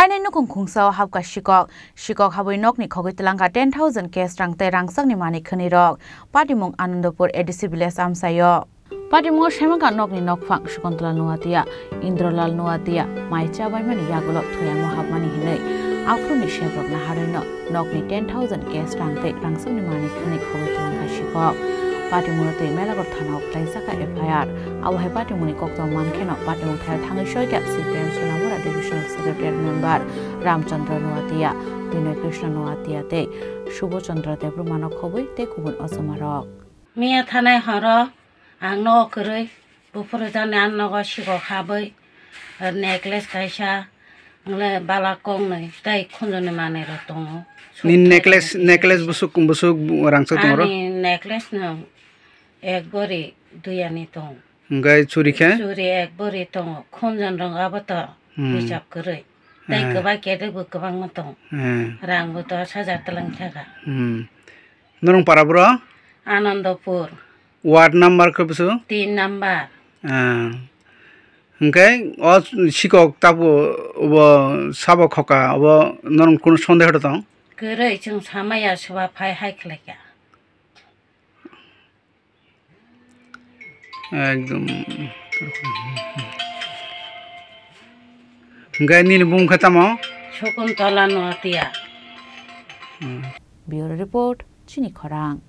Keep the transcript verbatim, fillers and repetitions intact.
Nini nukhung khungsa o hapkha sikok. Sikok habwi nokni khogwi twlangkha ten thousand cash rang tei rangchakni manwi khwnwi rok. Patimung Anandapur A D C village amchaio. Patimungo saimankha nokni nokphang Sukontolal Nuatia, Indrolal Nuatia, mai chabaimani yagulo thuyamo hapmani hinwi aphuruni sebrok naharwino nokni ten thousand cash rang tei rangchakni manwi khwnwi khogwi twlangkha sikok. Patimungo twi Melagar thana o khwlaijakha F I R. Abo hai patimungni koktwma mankheno patimung thaio thangwi soikha C P M Sonamura Divisional Secretary Member Ramchandra Nuatia, Binoy Krishna Nuatia tei Subhachandra Debbarmano khobwi tei kubun ochomarok. Miya thanai horo ang nogo kwrwi buphuru jani ang nogo sikok habwi necklace kaisa, wngkhe bala koknwi tei khunjoni manwirok tongo. Ni necklace, necklace busuk, busuk rangchak tongo ro? Ani necklace no ek bori duyani tongo. Hwnkhe churi khe? Churi ek bori tongo. Khunjon rok abo to Hmm. Hisab kwrwi. Tei Eh. Kwbai kedek bo kwbangma tongo. Eh. Rang bo dos hajar twlang thaka. Hmm. Norong para bro? Anandapur. Ward number khe busu? Tin number. Ah. Hwnkhe o sikok tabuk obo sabo khoka obo norong kunu sondeho tong? Kwrwi chwng samaya soba phai hai khlaikha. Ekdom. Hwnkhe nini bumung khe tamo? Sukuntola Noatia. Hmm. Bureau Report, Chini Khorang.